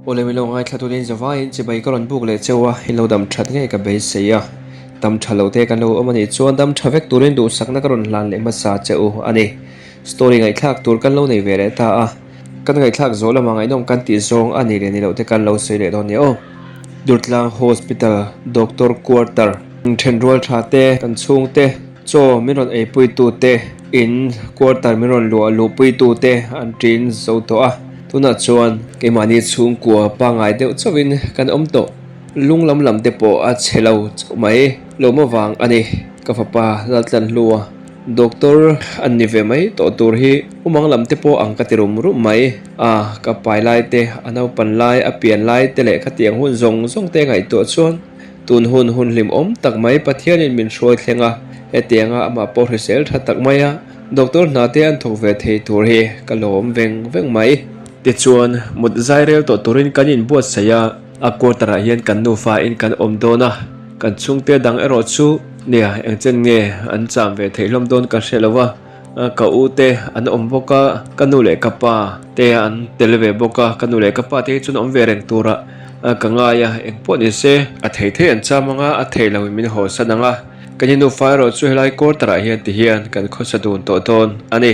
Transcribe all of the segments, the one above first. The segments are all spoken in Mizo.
Awle milo ngaithla turin zavaiin chibai ka rawn buk leh cheu a, in lo dam that ngei ka beisei a. Dam tha lo te kan lo awm a nih chuan dam tha vek turin duhsakna ka rawn hlan leh hmasa che u a ni. Story ngaihthlak tur kan lo nei ve leh ta a, kan ngaihthlak zawh lamah ngaihnawm kan tih zawng a nih leh ni loh te kan lo sawi leh dawn nia aw. Durtlang Hospital Doctor Quarter thenrual tha te, kan chhungte chaw min rawn eipui tu te, in quarter min rawn luah luhpui tu te an ṭin zo tawh a, tunah chuan keimahni chhungkua pangngai deuh chauhin kan awm tawh. Lung lam lam te pawh a chhe lo chauh mai lawm avang a ni. Ka fapa Laltlanhlua Doctor an ni ve mai tawh tur hi umang lam te pawh ang ka ti rum rum mai a, ka pai lai te, a naupan lai, a pian lai te leh khatiang hun zawng zawng te ngaihtuah chuan tun hun hun hlimawm tak mai Pathianin min hruai thleng a, hetianga amah pawh hrisel tha tak mai a Doctor hna te an thawk ve thei tur hi ka lawm veng veng mai. Tichuan mut zai rel tawh turin kan inbuatsaih a. A quarter ah hian kan nufa in kan awm dawn a, kan chhungte dang erawh chu nia engchen nge an cham ve theih hlawm dawn ka hre lo a, ka u te an awm bawk a, ka nu leh ka pa te an tel ve bawk a, ka nu leh ka pa te hi chuan awm ve reng turah ka ngai a, engpawh ni se a thei thei an cham ang a, a thei lo in min haw san ang a, kan i nufa erawh chu helai quarter ah hian ti hian kan khawsa dun tawh dawn a ni.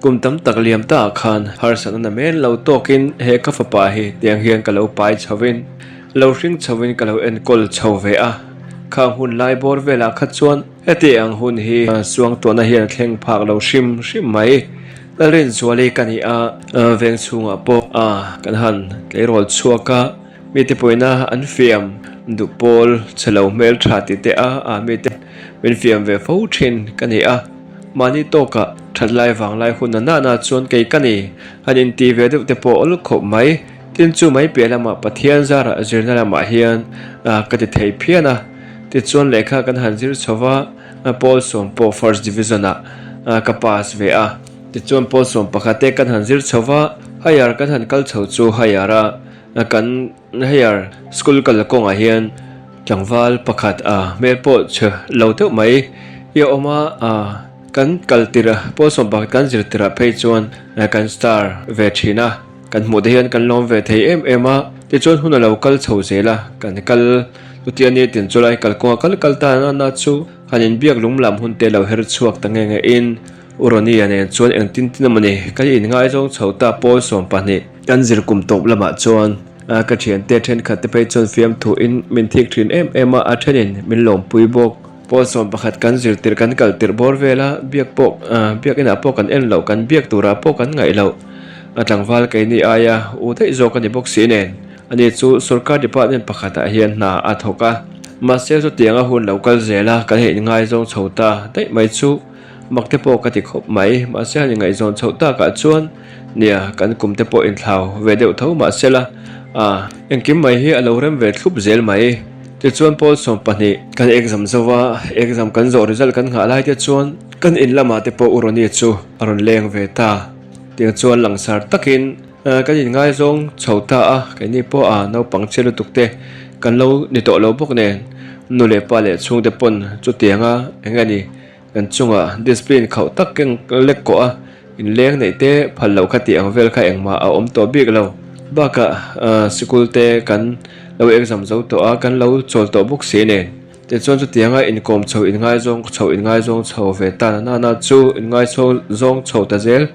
Kum tam tak liam ta ah khan harsatna na men lo tawkin he ka fapa hi tiang hian ka lo pai chhovin, lo hring chhovin ka lo enkawl chho ve a. Khang hun lai bawr velah kha chuan heti ang hun hi suangtuahna hian a thleng phak lo hrim hrim mai. Lalrinzuali ka ni a, veng chhungah pawh kan han tleirawl chhuak a, mite pawhina an fiam duh pawl chhe lo hmeltha ti teh a, mite min fiam ve fo thin ka ni a. Mahni tawkah that lai vang lai hun na nana chuan kei ka ni, han inti ve deuh te pawh awl khawp mai. Tin chu mai piah lamah Pathian zarah zirna lamah hian ka ti thei phian a. Tichuan lehkha kan han zir chho va, Paul sawm pawh first division ah ka pass ve a. Tichuan Paul 11 te kan han zir chho va, higher kan han kal chho chu higher a kan Higher school kal kawngah hian tlangval pakhat a hmel pawh chhe lo deuh mai hi a awm a, kan kal tirh pawl 11 kan zir tirh ah phei chuan kan star ve thin a, kan hmuh te hian kan lawm ve thei em em a, tichuan hun a lo kal chho zel a, kan kal chutia ni tin chu lai kal kawnga kal kal ta na na chu han inbiak lung lam hun te lo her chhuak ta nge nge in U Ronnie-a nen chuan engtin tin emaw ni ka inngaizawng chho ta pawl 12. Kan zir kum tawp lamah chuan ka thiante thenkhat te phei chuan fiamthu in min thik thin em em a, a thenin min lawmpui bawk. Pawl 11 kan zir tirh kan kal tirh bawr vel a, biak pawh biak inah pawh kan en loh, kan biak turah pawh kan ngaih loh. A tlangval keini aia u daih zawk a ni bawk si nen, ani chu sorkar department pakhatah hian hna a thawk a. Mahse chutianga hun lo kal zel a, kan inngaizawng chho ta daih mai chu. Mak te pawh ka ti khawp mai, mahse han ingaihzawn chhoh takah chuan nia kan kum te pawh inthlau ve deuh tho mahse la a engkim mai hi a lo rem ve thlup zel mai. Tichuan pawl 12 kan exam zo va, exam kan zawh result kan nghah lai te chuan kan in lamah te pawh U Ronnie chu a rawn leng ve ta. Tiang chuan langsar takin kan inngaizawng chho ta a, keini pawh a naupang chhe lutuk te kan lo ni tawh lo bawk nen nu leh pa leh chhungte pawn chutianga eng nge ni Kan chungah discipline khauh tak keng lek kawh a, inleng neih te phal loh kha tih ang vel kha engmah a awm tawh bik lo. Bakah sikul te kan lo exam zo tawh a, kan lo chawl tawh bawk si nen. Tichuan chutianga inkawm chho inngaizawng chho inngaizawng chho ve ta na na chu inngaizawng chho ta zel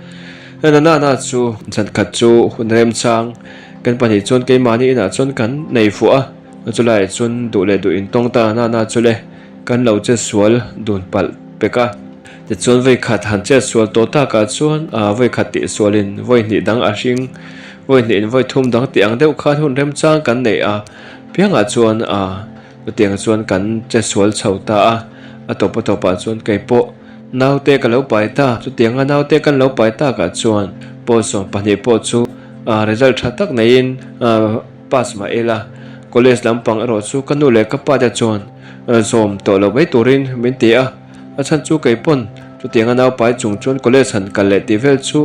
na na na chu zankhat chu hun remchang kan pahnih chuan keimahni inah chuan kan nei fuh a, chulaiah chuan duh leh duh intawng ta na na chu le. Kan lo che sual dun palh pek a, tichuan vawi khat han chet sual tawh takah chuan vawi khat tih sualin vawi hnih dang a hring, vawi hnihin vawi thum dang tih ang deuh khan hun remchang kan neih a piangah chuan chutiang chuan kan che sual chho ta a, a tawp a tawpah chuan kei pawh naute ka lo pai ta, chutianga naute kan lo pai takah chuan pawl 12 pawh chu result tha tak neiin pass mah ila college lampang erawh chu ka nu leh ka pa te chuan Zawm tawh lo mai turin min ti a, a chhan chu kei pawn chutianga naupai chung chuan college han kal leh tih vel chu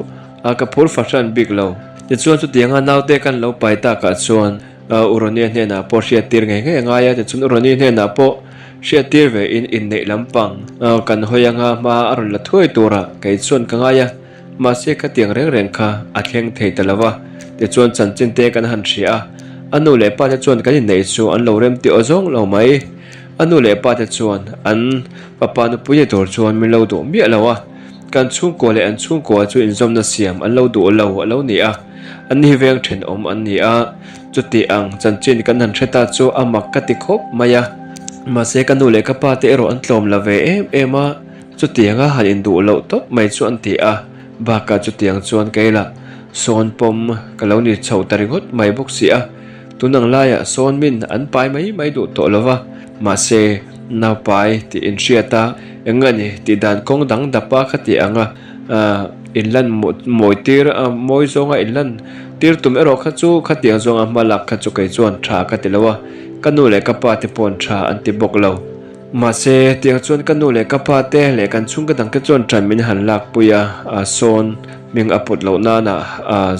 ka phur fahran bik lo. Tichuan chutianga naute kan lo pai takah chuan U Ronnie hnenah pawh hriattir ngei ngei a ngai a, tichuan U Ronnie hnenah pawh hriattir ve in inneih lampang kan hawi anga hma a rawn la thuai turah kei chuan ka ngai a. Mahse khatiang reng reng kha a thleng thei ta lo va. Tichuan chanchin te kan han hria a, a nu leh pa te chuan kan inneih chu an lo rem tih aw zawng lo mai. A nu leh pa te chuan an fapa nupui ni tur chuan min lo duh miah lo a, kan chhungkua leh an chhungkua chu inzawmna siam an lo duh lo a lo ni a, an ni veng thenawm an ni a, chuti ang chanchin kan han hre ta chu a mak ka ti khawp mai a. Mahse ka nu leh ka pa te erawh an tlawm la ve em em a, chutianga han induh loh tawp mai chu an ti a, bakah chutiang chuan kei lah sawn pawm ka lo ni chho ta ringawt mai bawk si a. Tun ang laiah sawn min an pai mai mai duh tawh lo va, mahse nau pai tih in hriat a, eng nge ni tih dan kawng dang dap a kha ti ang a, inlan mawi tir a mawi zawnga inlan tir tum erawh kha chu khatiang zawnga hma lak kha chu kei chuan tha ka ti lo a, ka nu leh ka pa te paw'n tha an ti bawk lo. Mahse tiang chuan ka nu leh ka pa te leh kan chhungka dang te chuan ṭan min han lak pui a, sawn hming a put loh nana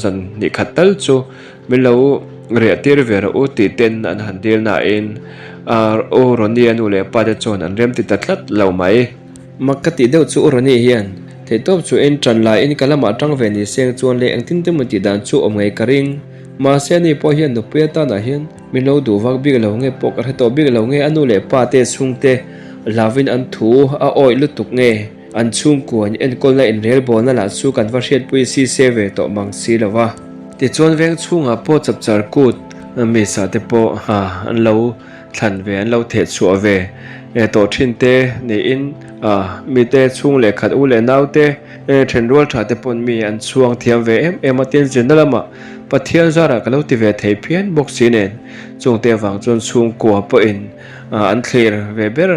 zan hnih khat tal chu Min lo riah tir ve rawh u tih ten an han dil nain U Ronnie-a nu leh pa te chuan an rem ti ta tlat lo mai. Mak ka tih deuh chu U Ronnie hian theihtawp chu en tan laiin ka lamah tang ve ni seng chuan leh engtin te maw tih dan chu awm ngei ka ring. Mahse ani pawh hian nupui atanah hian min lo duh vak bik lo nge pawh ka hre tawh bik lo nge a nu leh pa te chhungte hlauin an thu a awih lutuk nge an chhungkua in enkawlna inrelbawlna lah chu kan va hriatpui si se ve tawh mang si lo va. Tichuan veng chhungah pawh chapchar kut misa te pawh an lo thlan ve, an lo theh chhuah ve tawh thin te niin mite chhung leh khat u leh nau te thenrual tha te pawn mi an chhuang thiam ve em em a, tin zirna lamah Pathian zarah ka lo ti ve thei phian bawk si nen chungte avang chuan chhungkua pawhin an thlir ve ber.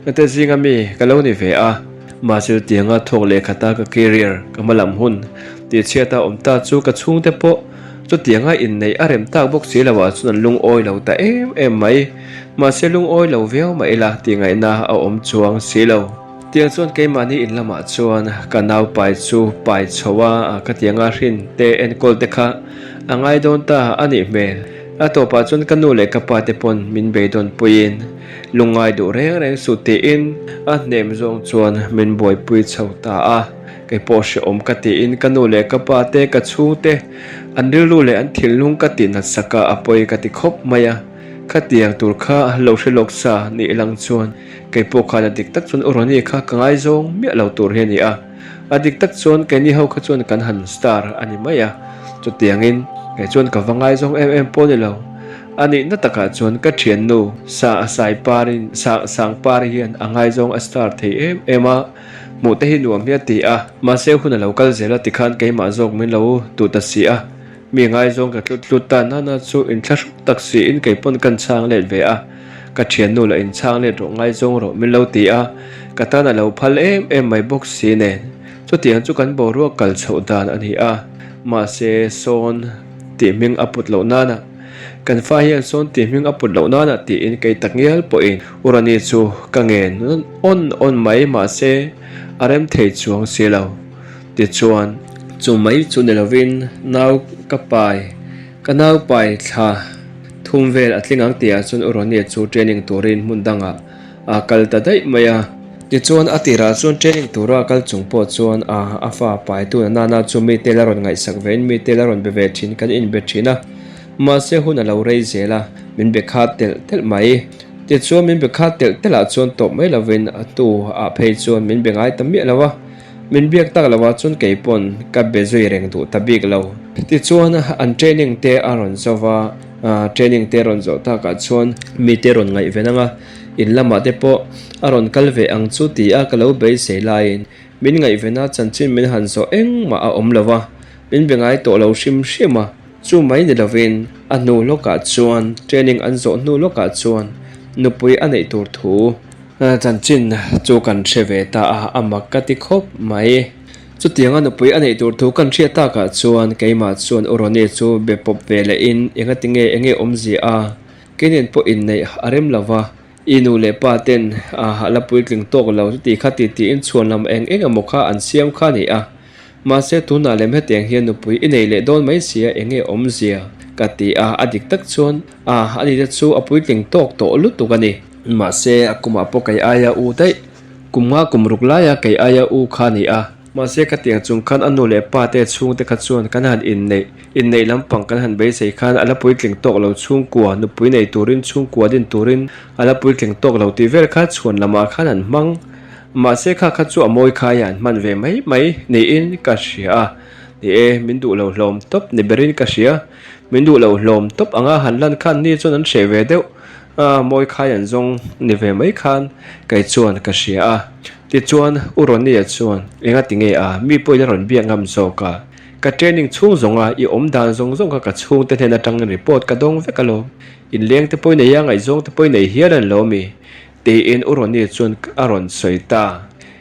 Ka zinga mi ka lo ni ve a, mahse chutianga thawk leh khata ka career ka hma lam hun tih chhiata awm ta chu ka chhungte pawh chutianga inneih a rem tak bawk si lo ah chuan an lungawi lo ta em em mai. Mahse lungawi lo viau mah ila tih ngaihna a awm chuang si lo. Tiang chuan keimahni in lamah chuan ka nau pai chu pai chho a, khatianga hrin te enkawl te kha a ngai dawn ta a nih hmel. A tawpah chuan ka nu leh ka pa te pawn min beidawn puiin Lungngai duh reng reng suh tiin a hnem zawng chuan min buaipui chho ta a, kei pawh hrehawm ka tiin ka nu leh ka pa te, ka chhungte an rilru leh an thinlung ka tih nat sak a, a pawi ka ti khawp mai a, khatiang tur kha lo hre lawk sa ni ilang chuan kei pawh khan a dik tak chuan U Ronnie kha ka ngaizawng miah lo tur hi a ni a, a dik tak chuan keini ho kha chuan kan han star a ni mai a, chutiangin kei chuan ka va ngaizawng em em pawh ni lo. A nihna takah chuan ka thiannu Sa Saiparin Sa Sangpari hian a ngaizawng a star thei em em a, hmuh te hi nuam hi a ti a. Mahse hun a lo kal zel a tikhan keimah zawk min lo duh ta si a, mi ngaizawng ka tlut tlut ta nana chu inthlahruk tak siin keipawn kan chhang let ve a, ka thiannu lah inchhang let rawh ngaizawng rawh min lo ti a, ka tan a lo phal em em mai bawk si nen chutiang chu kan boruak kal chhoh dan a ni a, mahse sawn tih hming a put loh nana. Kan fa hian sawn tih hming a put loh nana tiin kei tak ngial pawhin Urani chu ka ngen awn awn mai mahse a rem thei chuang si lo. Tichuan, chu mai chu ni lovin nau ka pai, ka nau pai thla thum vel a tling ang tihah chuan Urani chu training turin hmun dangah a kal ta daih mai a. Tichuan a tirah chuan training tura a kal chung pawh chuan a a fa paitu nana chu mite la rawn ngaihsak vein mite la rawn be ve thin kan inbe thin a. Mahse hun a lo rei zel a, min be khat telh telh mai. Tichuan min be khat telh telh ah chuan tawp mai lovin a tu ah phei chuan min be ngai ta miah lo a. Min biak tak lo ah chuan kei pawn ka be zui reng duh ta bik lo. Tichuan an training te a rawn zo va, training te a rawn zawh tak ah chuan mite rawn ngaihven ang a, In lamah te pawh a rawn kal ve ang chu ti a ka lo beisei laiin min ngaihven a chanchin min han zawh engmah a awm lo va, min be ngai tawh lo hrim hrim a. Chu mai ni lovin a hnu lawkah chuan training an zawh hnu lawkah chuan nupui a neih tur thu chanchin chu kan hre ve ta a, a mak ka ti khawp mai. Chutianga nupui a neih tur thu kan hriat takah chuan keimah chuan U Ronnie chu be pawp ve lehin engatinge enge awmzia a Keinen pawh inneih a rem lo va, i nu leh pa ten a la puitling tawk lo chuti kha ti tiin chhuan lam eng eng emaw kha an siam kha a ni a. Mahse tunah lem hetiang hian nupui i nei leh dawn mai sia eng nge awmzia ka ti a, a dik tak chuan a ani te chu a puitling tawk tawh lutuk a ni. Mahse a kumah pawh kei aia u daih, kum nga kum ruk laia kei aia u kha a ni a. Mahse khatiang chung khan a nu leh pa te chhungte kha chuan kan han inneih, inneih lampang kan han beisei khan a la puitling tawk lo chhungkua, nupui nei turin chhungkua din turin a la puitling tawk lo tih vel kha chhuan lamah khan an hmang. Mahse kha kha chu a mawi khai a an hman ve mai mai niin ka hria a. Ni e, min duh lo hlawm tawp ni berin ka hria. Min duh lo hlawm tawp anga han lan khan ni chuan an hreh ve deuh a, mawi khai an zawng ni ve mai khan kei chuan ka hria a. Tichuan, U Ronnie-a chuan, Enga ti nge a, mi pawhin a rawn biak ngam zawk a. Ka training chhung zawnga i awm dan zawng zawng kha ka chhungte hnen atangin report ka dawng vek alawm. Inleng te pawhin nei a, ngaihzawng te pawhin nei hial an lo mi? Tiin U Ronnie chuan a rawn sawi ta.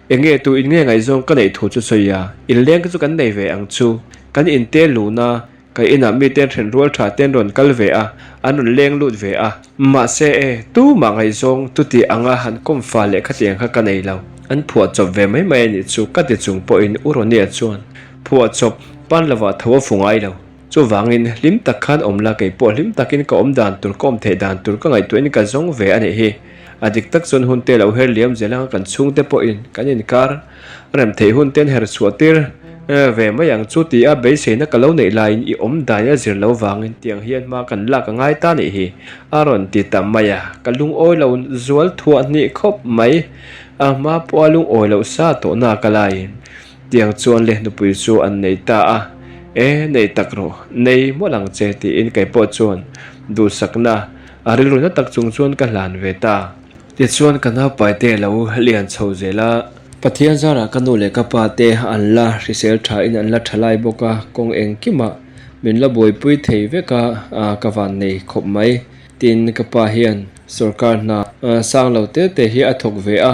Enge tu in nge ngaihzawng ka neih thu chu sawi a, inleng te chu kan nei ve ang chu. Kan inte luna Ka inah mite then rual tha te an rawn kal ve a, an rawn leng lut ve a. Mahse e, tumah ngaihzawng chuti anga han kawm fa leh khatiang kha ka nei lo. An phuah chawp ve mai mai a nih chu ka ti chung pawhin U Ronnie chuan phuah chawp pan lovah tho a fu ngai lo. Chuvangin hlim tak khan awm la kei pawh hlim takin ka awm dan tur ka awm theih dan tur ka ngaihtuahin ka zawng ve a nih hi. A dik tak chuan hun te lo her liam zel anga kan chhungte pawhin kan inkar A rem theih hun ten her chhuah tir ve mai ang chu tia beiseina ka lo neih laiin i awm dan a zir lo vangin tiang hian hma kan lak a ngai ta nih hi a rawn ti ta mai a, ka lungawi lo zual thuah hnih khawp mai. A hma pawha lungawi loh sa tawhna ka laiin tiang chuan le nupui chu an nei ta a, E nei tak rawh, nei mawlh ang che tiin kei pawh chuan duhsakna a rilru na tak chung chuan ka hlan ve ta. Tichuan ka naupaite lo lian chho zel a. Pathian zarah ka nu leh ka pa te an la hrisel tha in an la tha lai bawk a, kawng engkimah min la buaipui thei vek a, ka van nei khawp mai. Tin, ka pa hian sorkar hna sang lo te te hi a thawk ve a,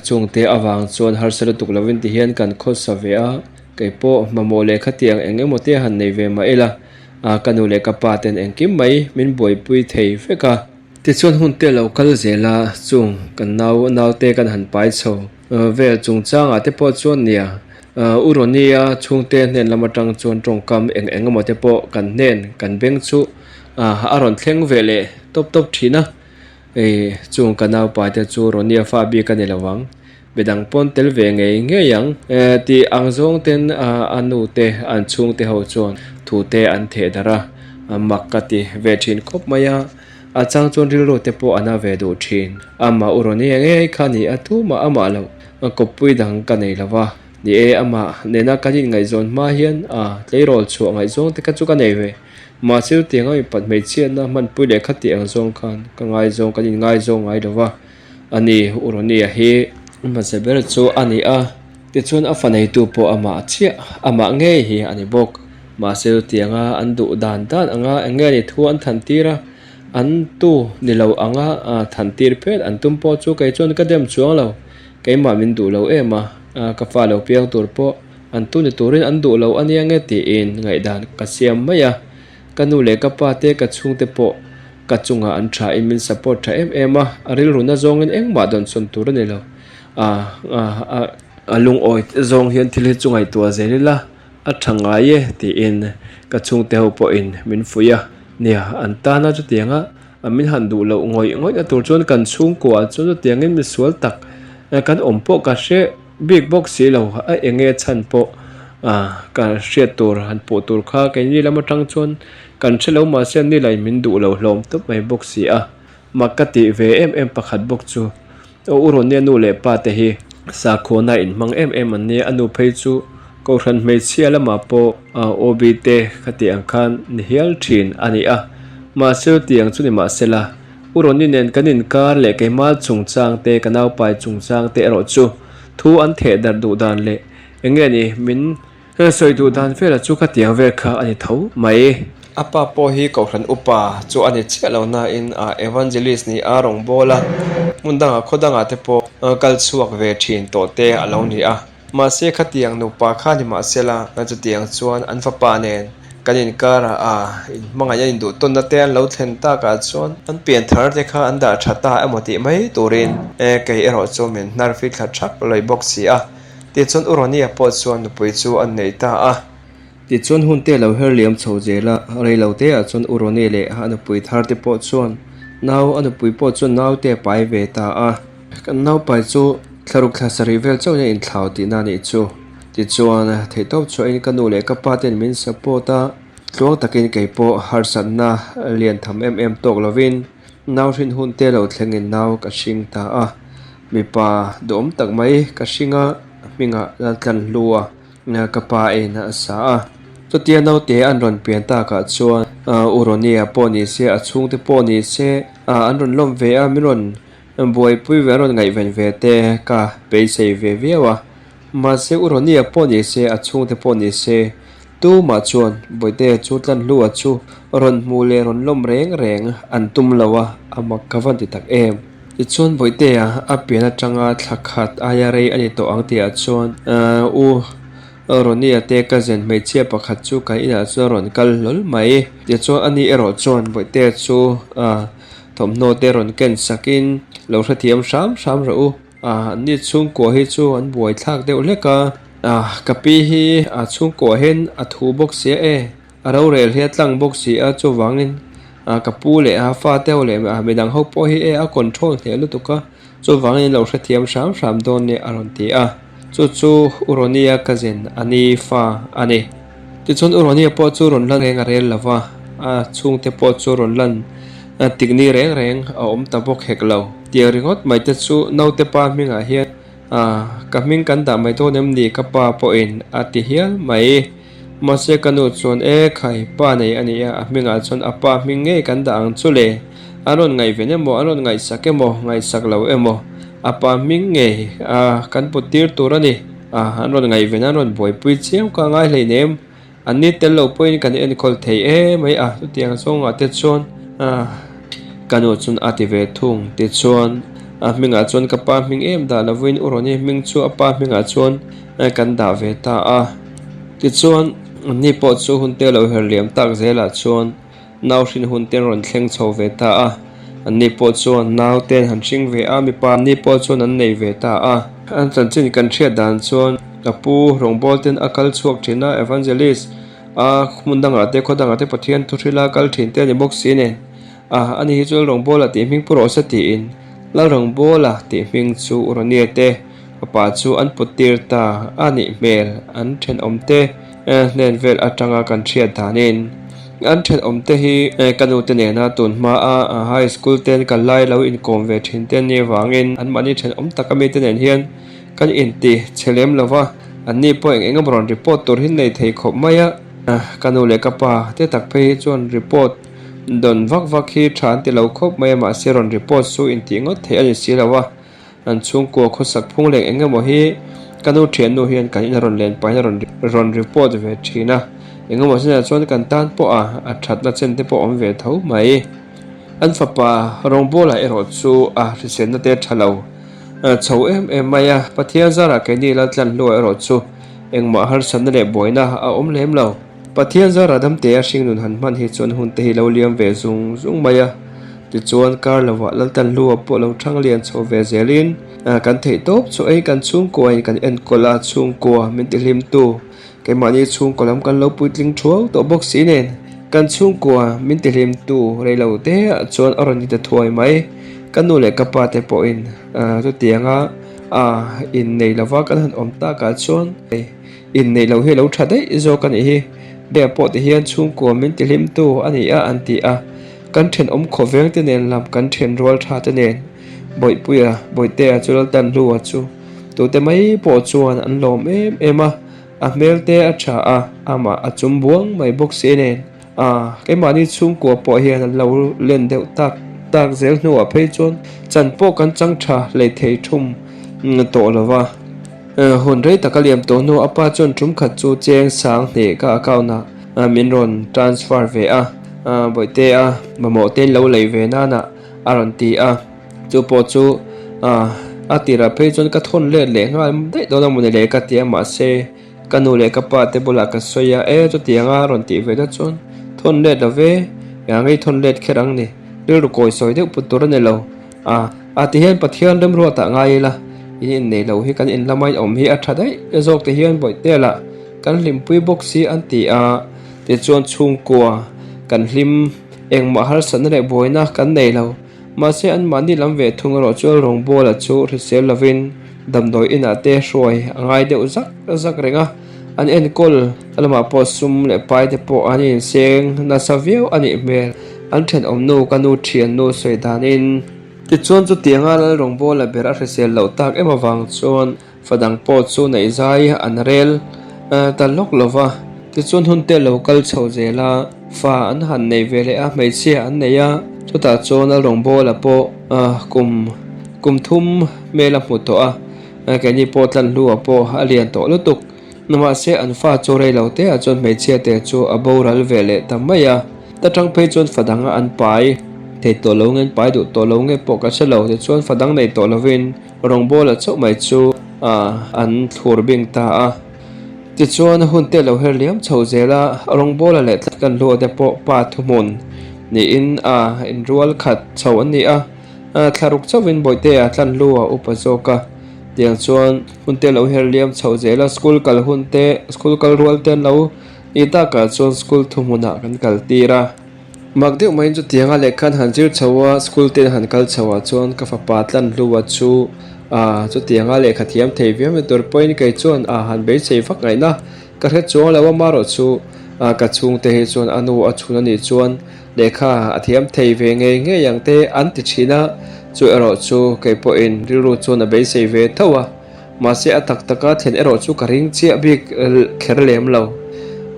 chungte avang chuan harsa lutuk lovin ti hian kan khawsa ve a, kei pawh mamawh leh khatiang eng emaw te han nei ve mah ila, ka nu leh ka pa ten engkim mai min buaipui thei vek a. Tichuan hun te lo kal zel a, chung kan nau naute kan han pai chho vel chungchangah te pawh chuan nia, U Ronnie-a chhungte hnen lam atang chuan tawngkam eng eng emaw te pawh kan hnen kan beng chu a rawn thleng ve leh tawp tawp thin a, chung ka naupai te chu Ronnie-a fa bik a ni lo ang. Midang pawn tel ve ngei ngei ang tih ang zawng ten a nu te an chhungte ho chuan thu te an theh darh a, mak ka ti ve thin khawp mai a, a chang chuan rilru te pawh a na ve duh thin. Amah u rawn eng eng kha ni a tumah amah loh kawppui dang ka nei lo va, ni e amah nena kan inngaihzawn hma hian a tleirawl chhuah ngaihzawng te kha chu ka nei ve, mahse chutianga mipat hmeichhiatna hmanpui leh kha tih ang zawng khan ka ngaizawng kan inngaizawng ngai lo va. A ni, Uronia hi hmasa ber chu a ni a, tichuan a fa neitu pawh amah chiah, amah ngei hi a ni bawk. Mahse chutianga an duh dan dan anga eng nge ni thu an than tir a, an tu ni lo anga than tir phet an tum pawh chu kei chuan ka dem chuang lo, keimah min duh lo em a, ka fa lo piang tur pawh an tu ni turin an duh lo a nia nge tiin ngaihdan ka siam mai a, ka nu leh ka pa te ka chhungte pawh Ka chungah an tha in min support tha em em a, a rilru na zawngin engmah dawn sawn tur a ni lo. A a a lungawi zawng hian thil hi chu ngaihtuah zel ila a tha ngai e tiin ka chhungte ho pawhin min fuih a. Nia, an tana chutianga min han duh loh ngawih ngawih na tur chuan kan chhungkuaah chuan chutiangin misual tak kan awm pawh ka hre bik bawk si lo. A enge chhan pawh ka hriat tur han puh tur kha keini lam atang chuan Kan hre lo mahse an ni lain min duh lo hlawm tawp mai bawk si a, mak ka tih ve em em pakhat bawk chu aw u Ronnie nu leh pa te hi sakhuana inhmang em em an nia, a nu phei chu Kohhran hmeichhia lamah pawh OB te khati ang khan ni hial thin a ni a, mahse chutiang chu ni mahsela u Ronnie nen kan inkar leh keimah chungchang te ka naupai chungchang te erawh chu thu an theh darh duh dan leh eng nge ni min He sawi duh dan velah chu khatiang vel kha a ni tho mai. A pa pawh hi Kohhran upa chu a ni chiah lo nain a evangelist ni a rawngbâwl a, hmun dangah khaw dangah te pawh kal chhuak ve thin tawh te a lo ni a. Mahse khatiang nupa kha ni mahsela chutiang chuan an fapa nen kan inkarah a inhmangaih a induh tawnna te an lo thlen takah chuan an pian thar te kha an dah tha ta emaw tih mai turin kei erawh chu min hnar fit thla thak lawih bawk si a. Tichuan U Ronnie-a pawh chuan nupui chu a nei ta a. Tichuan hun te lo her liam chho zel a, rei lo te ah chuan U Ronnie leh a nupui thar te pawh chuan nau a nupui pawh chuan nau te a pai ve ta a. Kan nau pai chu thlaruk thla sarih vel chauhin a inthlau tihna a nih chu. Tichuan, theihtawp chhuahin ka nu leh ka pa ten min support a, tluang takin kei pawh harsatna lian tham em em tawk lovin nau hrin hun te lo thlengin nau ka hring ta a. Mipa duhawm tak mai ka hring a, a hmingah Laltlanhlu a. Ka pa in a sa a. Chutia naute an rawn pian takah chuan U Ronnie-a pawh ni se, a chhungte pawh ni se, an rawn lawm ve a, min rawn buaipui ve, an rawn ngaihven ve te ka beisei ve viau a. Mahse U Ronnie-a pawh ni se, a chhungte pawh ni se, tumah chuan Bawihtea chu Tlanhlua chu rawn hmuh leh rawn lawm reng reng an tum lo a, a mak ka van ti tak em. Tichuan Bawihtea a pian atanga thla khat aia rei a ni tawh ang tihah chuan U Ronnie-a te cousin hmeichhia pakhat chu kan inah chuan a rawn kal hlawl mai. Tichuan ani erawh chuan Bawihtea chu thawmhnaw te rawn ken sakin lo hrethiam hram hram rawh u. Anni chhungkua hi chu an buaithlak deuh hlek a, ka pi hi a chhungkua hian a thu bawk sia e. A rorel hi a tlang bawk si a, chuvangin ka pu leh a fate ho leh midang ho pawh hi e a control hneh lutuk a, chuvangin in lo hrethiam hram hram dawn nia a rawn ti a. Chu chu U Ronnie-a cousin a ni fa a ni. Tichuan U Ronnie-a pawh chu rawn lan reng a rel lo va, a chhungte pawh chu rawn lan tikni reng reng a awm ta bawk hek lo. Tiang ringawt mai te chu naute pa hmingah hian ka hming kan dah mai dawn em ni ka pa pawhin a ti hial mai. Mahse ka nu chuan e khai, pa nei a ni a, a hmingah chuan a pa hming ngei kan dah ang chu le. An rawn ngaihven emaw, an rawn ngaihsak emaw, ngaihsak lo emaw, a pa hming ngei a kan put tir tur a ni. A, an rawn ngaihven, an rawn buaipui chiam ka ngai hleinem. An ni tel lo pawhin kan enkawl thei e mai a, chutiang zawngah te chuan a, ka nu chuan a ti ve thung. Tichuan a hmingah chuan ka pa hming em dah lovin U Ronnie hming chu a pa hmingah chuan kan dah ve ta a. Tichuan, anni pawh chu hun te lo her liam tak zelah chuan nau hrin hun te an rawn thleng chho ve ta a. Anni pawh chuan nau te an han hring ve a, mipa anni pawh chuan an nei ve ta a. An chanchin kan hriat dan chuan ka pu rawngbâwl ten a kal chhuak thin a, Evangelist a hmun dangah te khaw dangah te Pathian thuhrila kal thin te a ni bawk si nen. A, ani hi chu Lalrawngbawla tih hming pu rawh se tiin Lalrawngbawla tih hming chu u Ronnie te fapa chu an put tir ta a nih hmel an thenawm te hnen vel atanga kan hriat danin an thenawm te hi ka nu te nena tun hma a high school ten kal lai lo inkawm ve thin te an nih avangin anmahni thenawm tak ami te nen hian kan inti chhe lem lova anni pawh eng eng emaw rawn report tur hi nei thei khawp mai a ka nu leh ka pa te tak phei hi chuan report Dawn vak vak hi tha an ti lo khawp mai a, mahse rawn report chu intih ngawt theih a ni si lo a, an chhungkua khawsak phung leh eng emaw hi ka nu thiannu hian kan in a rawn len pahin a rawn rawn report ve thin a, eng emaw zinah chuan kan tan pawh a a thatna chen te pawh a awm ve tho mai. An fapa rawngbawla erawh chu a hriselna te tha lo chho em em mai a, Pathian zarah keini Laltlanhlua erawh chu engmah harsatna leh buaina a awm lem lo. Pathian zara damte a hringnun han hman hi chuan hun te hi lo liam ve zung zung mai a, tichuan kar lovah Laltanhlua pawh lo thang lian chho ve zelin kan theih tawp chu ei kan chhungkuain kan enkawl a, chhungkua min ti hlimtu keimahni chhungkaw lam kan lo puitling thuau tawh bawk si nen kan chhungkua min ti hlimtu reilo te ah chuan a rawn ni ta thuai mai. Ka nu leh ka pa te pawhin chutianga innei lova kan han awm takah chuan. Inneih loh hi a lo tha daih zawk a nih hi. Bia pawh ti hian chhungkua min ti hlimtu a ni a an ti a. Kan thenawm khawveng te nen lam kan then rual tha te nen Bawihpuia, Bawihtea chu Laltanhlua chu tute mai pawh chuan an lawm em em a. A hmel te a tha a, amah a chum buang mai bawk si nen. A, keimahni chhungkua pawh hian an lo len deuh tak tak zel hnuah phei chuan chan pawh kan chang tha hlei thei thum tawh lo va. Hun rei taka liam tawh hnu a pa chuan tum khat chu cheng sang hnih ka account ah min rawn transfer ve a, Bawihtea mamawh te lo lei ve nana a rawn ti a, chu pawh chu a tirah phei chuan ka thawn let leh nghal daih dawn a mawni le ka ti a mahse Ka nu leh ka pa te bulah ka sawi a, e chutianga rawn tih ve na chuan thawn let lo ve, eng angei thawn let kher ang ni, rilru kawi sawi deuh put tur a ni lo. A, a ti hian Pathian remruatah ngai ila, in innei lo hi kan in lama in awm hi a tha daih zawk ti hian bawihte lah kan hlimpui bawk si an ti a, tichuan chhungkua kan hlim engmah harsatna leh buaina kan nei lo. Mahse anmahni lam ve thung erawh chuan rawngbawla chu hrisel lovin Damdawi inah te hruai a ngai deuh zak zak reng a, an enkawl lamah pawh sum leh pai te pawh an inseng nasa viau a nih hmel. An thenawmnu ka nu thiannu sawi danin. Tichuan chutianga Lalrawngbawla ber a hrisel loh tak em avang chuan Fa dang pawh chu neih zai an rel ta lawk lo va, tichuan hun te lo kal chho zel a, fa an han nei ve leh a, hmeichhia an nei a, chutah chuan a rawngbawla pawh kum kum thum hmel a hmu tawh a, keini pawh tlanhlua pawh a lian tawh lutuk. Mahse an fa chu rei lo te ah chuan hmeichhia te chu a boral ve leh ta mai a, ta tang phei chuan fa dang an pai thei tawh lo nge an pai duh tawh lo nge pawh ka hre lo, tichuan fa dang nei tawh lovin Rawngbawla chauh mai chu an thlur bing ta a. Tichuan hun te lo her liam chho zel a, rawngbawla leh tlatkan hlua te pawh pa thuhmun niin a inrual khat chho an ni a. Thlaruk chauhin Bawihtea tlan hlua upa zawk a. Tiang chuan hun te lo her liam chho zel a, school kal hun te, school kal rual te an lo nih takah chuan school thuhmunah kan kal tir a. Mak deuh maiin chutianga lehkha an han zir chho a, school te an han kal chho ah chuan ka fapa Tlanhlua chu ah chutianga lehkha thiam thei viau mai tur pawhin kei chuan ah han beisei vak ngaihna ka hre chuang lo a, marawh chu ah ka chhungte hi chuan a nu a chhun a nih chuan lehkha a thiam thei ve ngei ngei ang te an ti thin a, chu erawh chu kei pawhin rilru chuan a beisei ve tho a. Mahse a tak taka thlen erawh chu ka ring chiah bik kher lem lo.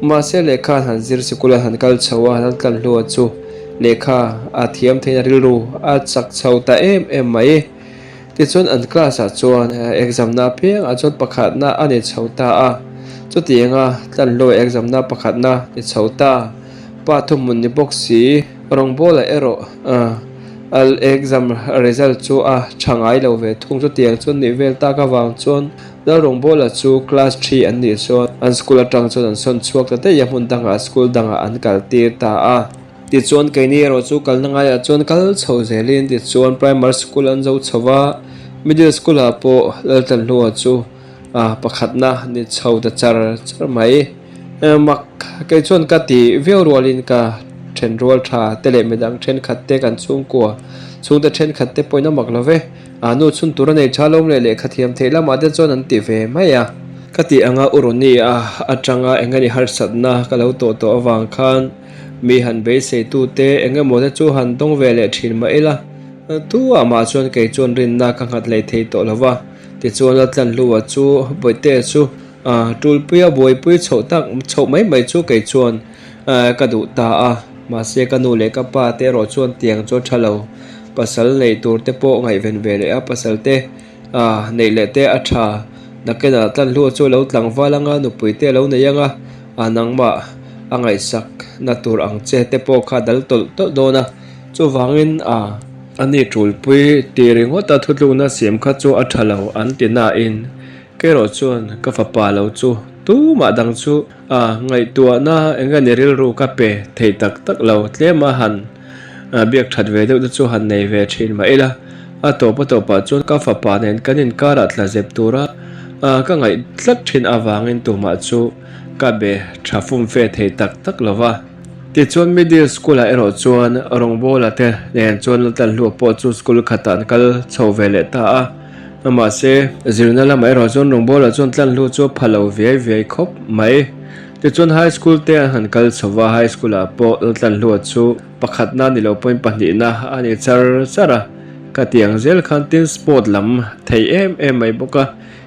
Mahse lehkha an han zir sikul an han kal chho a, han tlan hlua chu lehkha a thiam theihna rilru a chak chho ta em em mai. Tichuan an class ah chuan exam na apiang ah chuan pakhatna a ni chho ta a. Chutianga tlan hlua exam na pakhatna ni chho ta. Pa thuhmun ni bawk si. Rawngbawla erawh a exam result chu a tha ngai lo ve thung. Chutiang chuan nih vel tak avang chuan Lalrawngbawla chu class three an nih chuan an school atang chuan an sawn chhuak ta daih a, hmun dangah school dangah an kal tir ta a. Tichuan keini erawh chu kalna ngaiah chuan kal chho zelin tichuan primary school an zo chho va, middle school ah pawh Laltlanhlua chu pakhatna ni chho ta char char mai. Mak kei chuan ka ti viau rualin ka then rual tha te leh midang thenkhat te kan chhungkua chhungte thenkhat te pawhin a mak lo ve. A nu chhun tur a nei tha lawm leh lehkha thiam theih lamah te chuan an ti ve mai a. Ka tih anga u Ronnie a atanga eng nge ni harsatna ka lo tawh tawh avang khan mi han beisei tu te eng emaw te chu han dawng ve leh thin mah ila tu ah mah chuan kei chuan rinna ka nghat hlei thei tawh lo va. Tichuan Laltlanhlua chu Bawihtea chu Tulpuia buaipui chhoh tak chhoh mai mai chu kei chuan ka duh ta a, mahse ka nu leh ka pa te erawh chuan tiang chu a tha lo. Pasal neih tur te pawh ngaihven ve leh a, pasal te neih leh te a tha. Nakinah Tlanhlua chu a lo tlangval anga, nupui te a lo nei anga, nangmah a ngaihsak na tur ang che te pawh kha a dal tawlh tawlh dawn a, chuvangin a ni tulpui tih ringawta thutlukna siam kha chu a tha lo an ti nain Kerawh chuan ka fapa lo chu tumah dang chu a ngaihtuahna eng nge ni rilru ka pe thei tak tak lo, tlem a han biak that ve deuh te chu han nei ve thin mah ila, a tawp a tawpah chuan ka fapa nen kan inkarah tla zep tura ka ngaih tlat thin avangin tumah chu ka be tha fum fe thei tak tak lo va. Tichuan middle school ah erawh chuan rawngbawla te nen chuan Laltlanhlua pawh chu school khatah an kal chho ve leh ta a. Mahse, zirna lamah erawh chuan rawngbawla chuan tlanhlu chu a pha lo viai viai khawp mai. Tichuan high school te an han kal chho va, high school ah pawh tlanhlua chu pakhatna ni lo pawhin pahnihna a ni char char a. Ka ti ang zel khan tin sport lam thei em em mai bawk a,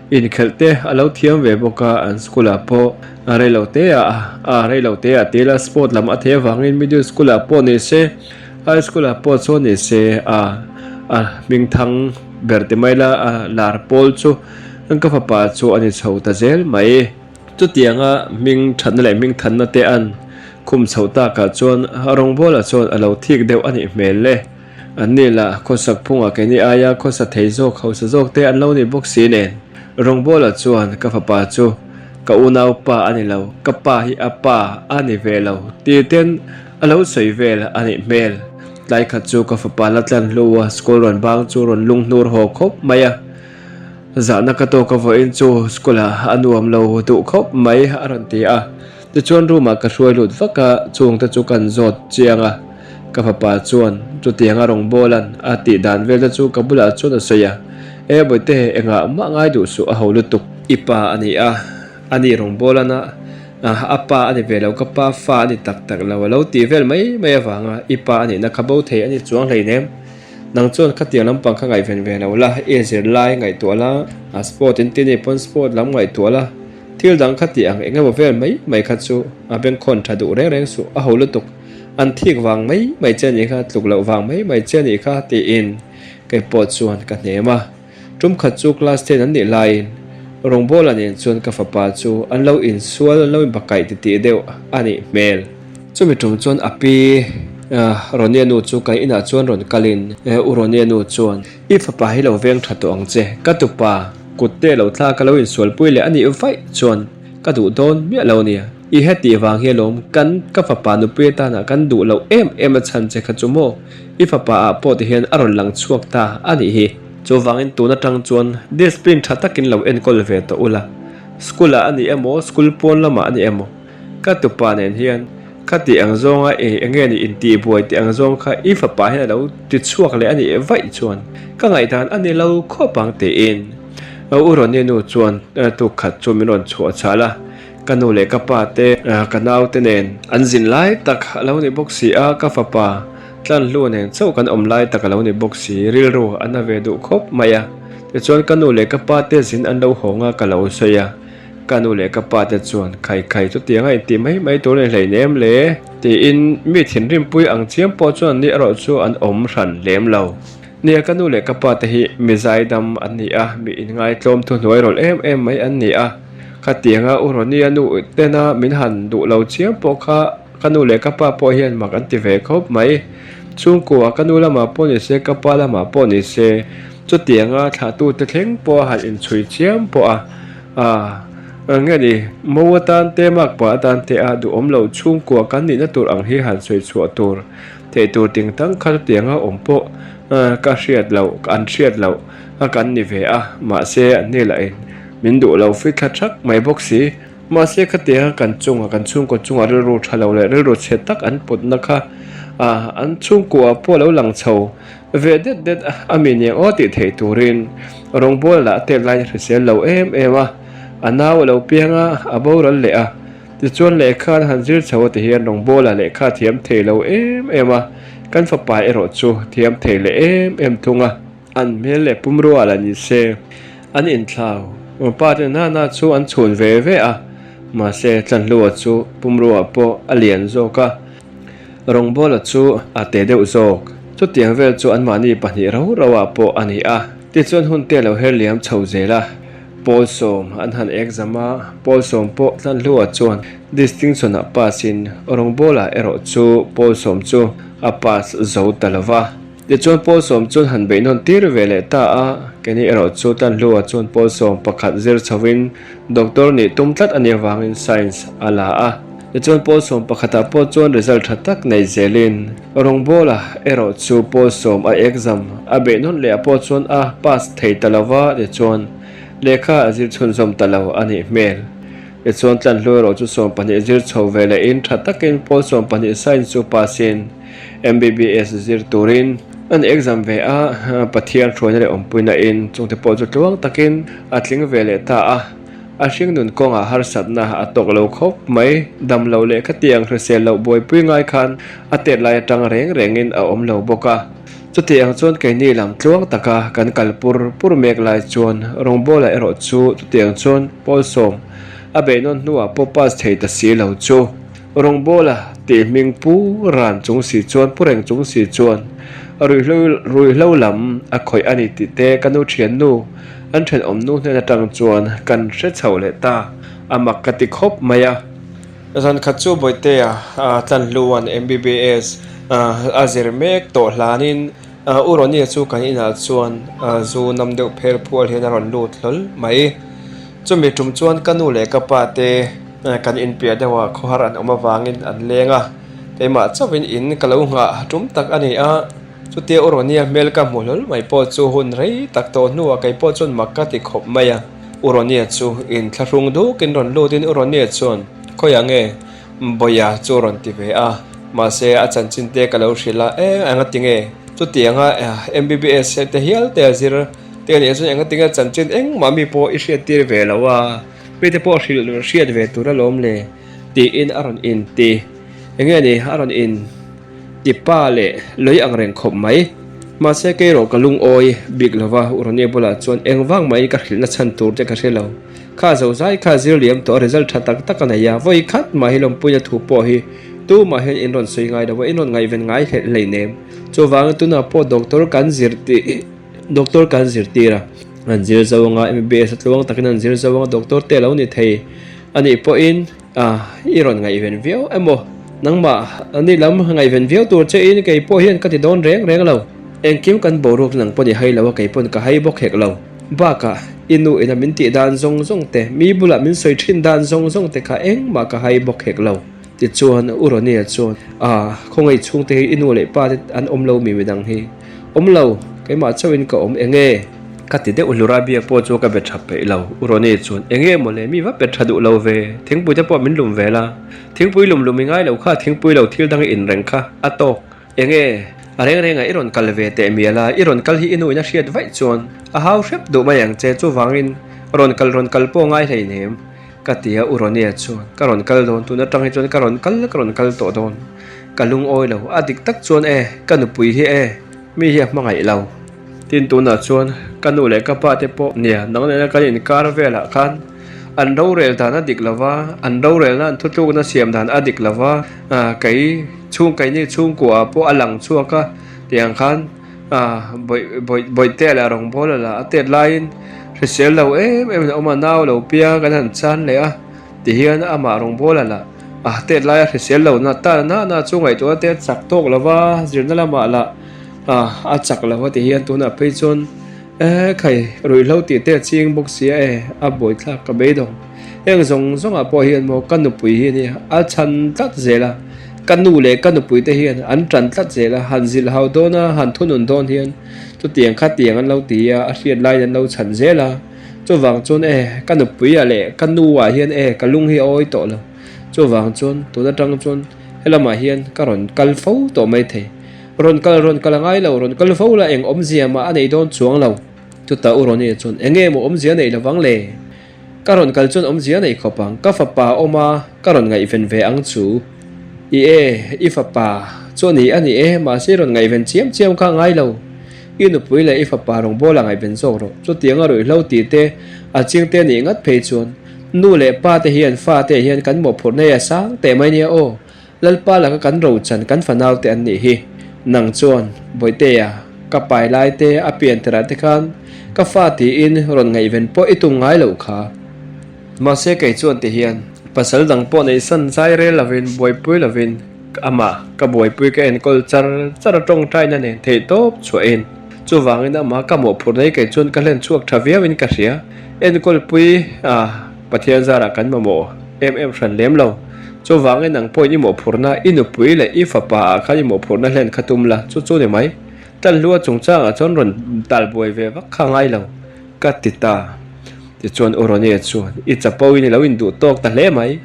inkhelh te a lo thiam ve bawk a, an school ah pawh reilo te ah a reilo te ah tila sport lam a thei avangin middle school ah pawh ni se, high school ah pawh chuan ni se a a hmingthang ber ti mai la a lar pawl chu ka fapa chu a ni chho ta zel mai. Chutianga hming thatna leh hming thanna te an khum chho takah chuan rawngbawla chuan a lo thik deuh a nih hmel le. An ni lah khawsak phungah keini aia khawsa thei zawk hausa zawk te an lo ni bawk si nen. Rawngbawla chuan ka fapa chu ka unaupa a ni lo, ka pa hi a pa a ni ve lo ti ten A lo sawi vel a nih hmel. Tlai khat chu ka fapa la tlan hlu a, school rawn bang chu rawn lung hnur haw khawp mai a. Zahna ka tawk a vawiin chu school ah a nuam lo duh khawp mai a rawn ti a. Tichuan room ah ka hruai lut vak a, chungte chu kan zawt chiang a. Ka fapa chuan chutiang a rawn bawl an a tih dan vel te chu ka bulah chuan a sawi a. E Bawihte, engah mah ngai duh suh a ho lutuk. I pa a ni a, a ni rawngbawlana a pa a ni ve lo, ka pa fa a ni tak tak lo a lo tih vel mai mai avanga i pa a nihna kha bo thei a ni chuang hleinem. Nang chuan khatiang lampang kha ngaihven ve lo la, i zirlai ngaihtuah la, sport in ti ni pawn sport lam ngaihtuah la, Thil dang kha tih ang eng emaw vel mai mai kha chu a bengkhawn tha duh reng reng suh, a ho lutuk. An thik vang mai mai che anih kha, tluk loh vang mai mai che anih kha tiin kei pawh chuan ka hnem a. Tum khat chu class ten an nih laiin rawngbawla nen chuan ka fapa chu an lo insual, an lo inbakaih titih deuh a nih hmel. Chumi tum chuan a pi Ronnie nu chu kan inah chuan rawn kalin U Ronnie nu chuan I fapa hi lo veng tha tawh ang che, ka tupa. Kut te lo thla ka lo insualpui leh a nih vaih chuan ka duh dawn miah lo nia. I hetih vang hi alawm kan ka fapa nupui atana kan duh loh em em a chhan che kha chu maw? I fapa ah pawh ti hian a rawn lang chhuak ta a nih hi. Chuvangin tun atang chuan discipline tha takin lo enkawl ve tawh ula. School ah a ni emaw school pawn lamah a ni emaw Ka tupa nen hian kha tih ang zawnga eng eng nge ni intih buai tih ang zawng kha i fapa hian a lo ti chhuak leh a nih vaih chuan ka ngaihdan a ni lo khawp ang tiin U Ronnie nu chuan tuk khat chu min rawn chhuah chhal a, ka nu leh ka pa te ka nau te nen an zin lai tak a lo ni bawk si a, ka fapa Tlanhlu nen chauh kan awm lai tak a lo ni bawk si, rilru a na ve duh khawp mai a, tichuan ka nu leh ka pa te zin an lo hawng a ka lo sawi a. Ka nu leh ka pa te chuan khai khai chutiang a intih mai mai tur a ni hleinem le tiin mi thinrimpui ang chiam pawh chuan ni erawh chu an awm hran lem lo. Nia ka nu leh ka pa te hi mi zaidam an ni a, mi inngaitlawm thuhnuai rawlh em em mai an ni a. Khatianga U Ronnie-a nu tena min han duh lo chiam pawh kha ka nu leh ka pa pawh hian mak an ti ve khawp mai. Chhungkua ka nu lamah pawh ni se ka pa lamah pawh ni se chutianga thlahtute thleng pawh a han inchhui chiam pawh a. A, nge ni, Mo atan te makpa atan te a duhawm loh chhungkua kan nihna tur ang hi han sawi chhuah tur theih tur ting tang kha chutianga awm pawh ka hriat loh, an hriat loh a kan ni ve a, mahse an ni lahin min duh lo fit thla thak mai bawk si. Mahse khatianga kan chunga kan chhungkaw chunga rilru tha lo leh rilru chhe tak an putna kha an chhungkua pawh a lo lang chho Ve det det a mi nia aw tih theih turin rawngbawla lah tet lai hrisel lo em em a, a nau a lo piang a, a boral leh a. Tichuan lehkha an han zir chho a ti hian rawngbawla lehkha a thiam thei lo em em a, kan fapa erawh chu thiam thei leh em em thung a. An hmel leh pumrua lah ni se an inthlau pa te nana chu an chhun ve ve a, mahse Tlanhlua chu pumrua pawh a lian zawk a. Rawngbawla chu a te deuh zawk. Chutiang vel chu anmahni pahnih rau rauah pawh a ni a. Tichuan hun te lo her liam chho zel a. Pawl sawm an han exam a, pawl sawm pawh Tlanhlua chuan distinction ah pass in Rawngbawla erawh chu pawl sawm chu a pass zo ta lo va. Tichuan pawl sawm chuan han beihnawn tir ve leh ta a, keini erawh chu Tlanhlua chuan pawl sawm pakhat zir chhoin Doctor nih tum tlat a nih avangin Science a la a. Tichuan pawl sawm pakhatah pawh chuan result tha tak nei zelin rawngbawla erawh chu pawl sawm a exam a beih nawn leh ah pawh chuan a pass thei ta lo va, tichuan lehkha a zir chhunzawm ta lo a nih hmel. Tichuan Tlanhlu erawh chu 12 zir chho ve lehin tha takin pawl 12 Science chu pass in MBBS zir turin an exam ve a, Pathian hruaina leh awmpuina in chungte pawh chu tluang takin a tling ve leh ta a. A hringnun kawngah harsatna a tawk lo khawp mai. Dam lo leh khatiang hrisel loh buaipui ngai khan a tet lai atang reng rengin a awm lo bawk a. Chutiang chuan keini lam tluang taka kan kal pur pur mek lai chuan rawngbawla erawh chu chutiang chuan pawl sawm a beihnawn hnuah pawh pass thei ta si lo chu rawngbawla tih hming pu ran chung si chuan pu reng chung si chuan ruihhlo ruihhlo lam a khawih a ni tih te ka nu thiannu An thenawm nu hnen atang chuan kan hre chho leh ta, a mak ka ti khawp mai a. Zan khat chu Bawihtea Tlanhluan MBBS a zir mek tawh hlanin U Ronnie chu kan inah chuan zu nam deuh phel phual hian a rawn lut hlawl mai. Chumi tum chuan ka nu leh ka pa te kan inpiah deuhah khawhar an awm avangin an leng a, keimah chauhin in ka lo nghah tum tak a ni a. Chutia U Ronnie-a hmel ka hmu hlawl mai pawh chu hun rei tak tawh hnuah kei pawh chuan mak ka ti khawp mai a. U Ronnie-a chu inthlahrung dukin rawn lutin U Ronnie-a chuan, Khawiah nge? Bawia chu a rawn ti ve a. Mahse, a chanchin te ka lo hrilh a, eng eng a ti nge? Chutianga MBBS te hial te a zir. Te nih chuan enga tinge chanchin engmah mi pawh i hriat tir ve lo a, mite pawh hrilh hriat ve tur alawm le tiin a rawn in ti. Enge ni a rawn in ti pa leh lei ang reng khawp mai. Mahse kei erawh ka lungawi bik lo va, Urania bulah chuan engvang mahin ka hrilhna chhan tur te ka hre lo. Kha zozai kha zir liam tawh a result tha tak tak a nei a, vawi khat mah hi lawmpuina thu pawh hi tumah hian in rawn sawi ngai lo a, in rawn ngaihven ngai hlelh hleinem. Chuvangin tunah pawh doctor kan zir tih doctor kan zirtir a, an zir zo anga MBBS a tluang takin an zir zo anga doctor te a lo ni thei a nih pawhin ah i rawn ngaihven viau emaw nangmah ni lam ngaihven viau tur che in kei pawh hian ka ti dawn reng reng lo. Engkim kan boruak nang pawn i hai lo a kei pawn ka hai bawk hek lo. Bakah i nu ina min tih dan zawng zawng te, mi bulah min sawi thin dan zawng zawng te kha engmah ka hai bawk hek lo. Tichuan U Ronnie chuan, Ah, khawngaih chhungte hi i nu leh pa te an awm lo mi midang hi? Awm lo, keimah chauhin ka awm enge? Ka ti deuh hlur a, biak pawh chu ka be tha peih lo. U Ronnie chuan, Enge mawle, mi va pe tha duh lo ve, thingpui te pawh min lum ve la. Thingpui lum lum i ngai lo kha, thingpui lo thil dang i inreng kha a tawk. Enge, a reng rengah i rawn kal ve teh mial a, i rawn kal hi i nu in a hriat vaih chuan a hau hrep duh mai ang che, chuvangin rawn kal rawn kal pawh ngai hleinem ka ti a, U Ronnie chuan ka rawn kal dawn, tun atang hi chuan ka rawn kal ka rawn kal tawh dawn, ka lungawi lo, a dik tak chuan e, ka nupui hi e, mi hi a hmangaih lo. Tin tunah chuan ka nu leh ka pa te pawh nia nang nena kan inkar velah khan an rorel dan a dik lova, an rorelna an thutlukna siam dan a dik lova, kei chhung keini chhungkua ah pawh a lang chhuak a tiang khan bawih bawih bawihte leh rawngbawla lah a tet laiin hrisel lo em em in a awm a, nau lo piang kan han chan leh a tihian amah rawngbawla lah a tet laia hrisel lo na ta na na chu ngaihtuahna te a chak tawk lova zirna lamah lah a chak lo a tihian tunah phei chuan E khai, ruihhlo tih te a ching bawk sia e, a buaithlak ka beidawng. Heng zawng zawngah pawh hian maw ka nupui hi nia a chhan tlat zel a, ka nu leh ka nupui te hian an tan tlat zel a, han zilh hau dawn a, han thunun dawn hian chutiang khatiang an lo ti a, a hriat laiin an lo chhan zel a, chuvang chuan e ka nupuiah leh ka nuah hian e ka lung hi a awi tawh lo, chuvang chuan tun atang chuan helamah hian ka rawn kal fo tawh maithei. Rawn kal, rawn kal a ngai lo, rawn kal fo la eng awmzia mah a nei dawn chuang lo. Chutah U Ronnie chuan, Eng nge maw awmzia nei lovang le? Ka rawn kal chuan awmzia nei khawp ang, ka fapa awm a, ka rawn ngaihven ve ang chu. I e, i fapa chu a ni a ni e, mahse i rawn ngaihven chiam chiam kha a ngai lo. I nupui leh i fapa rawngbawla ngaihven zawk rawh. Chutianga ruihhlo tih te, a ching te nih ngat phei chuan, nu leh pa te hian fa te hian kan mawhphurhna hi a sang teh mai nia aw. Lalpa laka kan rochan kan fanau te an nih hi. Nang chuan, Bawihtea, ka pai lai te a pian tirah te khan ka fa tiin rawn ngaihven pawh i tum ngai loh kha. Mahse kei chuan ti hian pasal dang pawh neih san zai rel lovin buaipui lovin amah ka buaipui ka enkawl char char a tawngtaina nen theih tawp chhuahin chuvangin amah ka mawhphurh nei kei chuan ka hlen chhuak tha viauin ka hria. Enkawlpui a Pathian zarah kan mamawh em em hran lem lo. Chuvangin nang pawhin i mawhphurhna, i nupui leh i fapa ah khan i mawhphurhna hlen kha tum la, chu chu ni mai. Tlanhlua chungchangah chuan rawn talbuai ve vak kha ngai lo, ka ti ta. Tichuan U Ronnie chuan, I chapo in i lo induh tawk ta hle mai.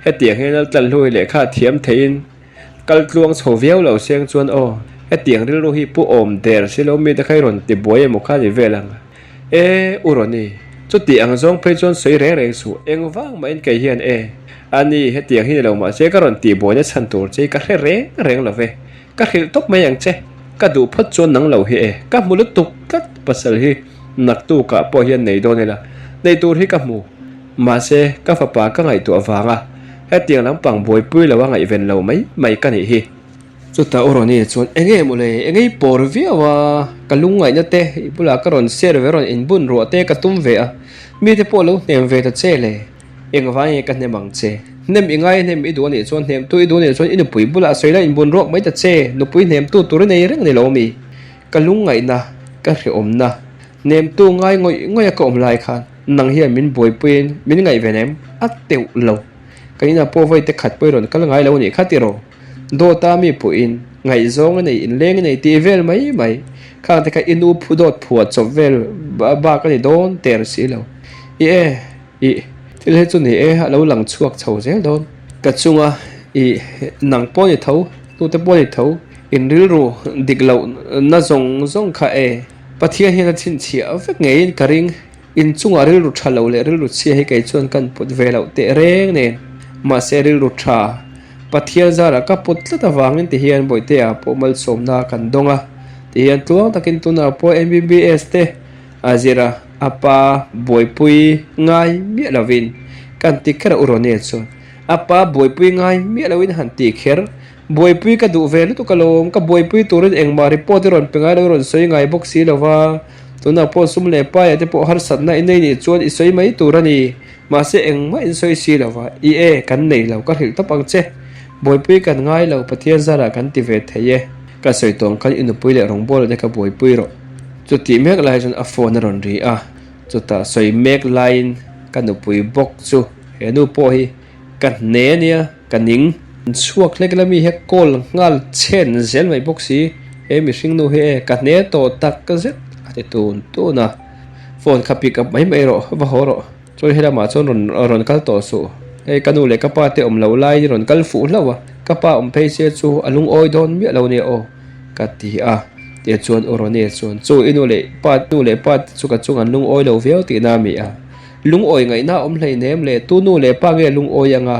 Hetiang hian a tlanhlu hi lehkha a thiam theihin kal tluang chho viau lo seng chuan aw, hetiang rilru hi pu awm der si lo mite kha i rawn ti buai emaw kha ni vel ang. E, U Ronnie, chuti ang zawng phei chuan sawi reng reng suh, eng vang mahin kei hian e, a ni, hetiang hi ni lo mahse ka rawn tih buaina chhan tur che hi ka hre reng reng lo ve, ka hrilh tawp mai ang che, ka duh phawt chuan nang lo hi e, ka hmu lutuk tlat pasal hi naktukah pawh hian nei dawn ila, nei tur hi ka hmu, mahse ka fapa ka ngaihtuah vanga hetiang lampang buaipui lo a ngaihven lo mai mai ka nih hi. Chutah U Ronnie chuan, Enge maw le, enge i pawr viau a, ka lungngaihna te i bulah ka rawn share ve rawn inbun ruah te ka tum ve a, mite pawh lo hnem ve ta che le, engvai nge ka hnem ang che? Hnem i ngai hnem i duh anih chuan hnemtu i duh anih chuan i nupui bulah sawi la inbun ruak mai ta che, nupui hnemtu tur i nei reng ni lo mi? Ka lungngaihna, ka hrehawmna, hnemtu ngai ngawih ngawih a ka awm lai khan nang hian min buaipuiin min ngaihven em? A teuh lo. Ka inah pawh vawi te khat pawh i rawn kal ngai lo anih kha tiraw? Dawta mi pawhin ngaihzawng a nei, inleng a nei tih vel mai mai. Khang te kha i nu phu dawt phuah chawp vel bak a ni dawn ter si lo. I e, ih, thil hi chu ni e, a lo lang chhuak chho zel dawn. Ka chunga ih, nang pawh ni tho, hnute pawh ni tho, in rilru dik loh na zawng zawng kha e. Pathian hian a chhinchhiah vek ngeiin ka ring. Inchungah rilru tha lo leh rilru chhia hi kei chuan kan put ve loh teh reng nen. Mahse rilru tha Pathian zarah ka put tlat avangin ti hian Bawihtea pawh malsawmna kan dawng a. Ti hian tluang takin tunah pawh MBBS te a zir a, a pa buaipui ngai miah lovin kan ti kher a U Ronnie chuan a pa buaipui ngai miah loin han ti kher. Buaipui ka duh ve lutuk alawm, ka buaipui turin engmah report i rawn pe ngai lo i rawn sawi ngai bawk si lo va, tunah pawh sum leh paiah te pawh harsatna i nei nih chuan i sawi mai tur a ni, mahse engmah in sawi si lo va, i e, kan nei lo, ka hrilh tawp ang che, buaipui kan ngai lo, Pathian zarah kan ti ve thei e, ka sawi tawng khan i nupui leh rawngbawla te kha buaipui rawh. Chutih mek lai chuan a phone a rawn ri a, chutah sawi mek laiin ka nupui bawk chu he nu pawh hi Ka hne ania, ka ning. Chhuak hlek la mi hi call nghal chhen zel mai bawk si, he mihring nu hi e ka hne tawh tak zet a ti tun tun a. Phone kha pick up mai mai rawh, va haw rawh. Chuan helamah chuan rawn rawn kal tawh suh. Hei ka nu leh ka pa te awm loh laiin rawn kal fuh hlauh a, ka pa awm phei se chu a lungawi dawn miah lo nia aw ka ti a. Tih chuan U Ronnie chuan chu i nu leh pa nu leh pa te chu ka chung an lungawi lo viau tihna a mi a. Lungawi ngaihna a awm hleinem le, tu nu leh pa nge lungawi anga?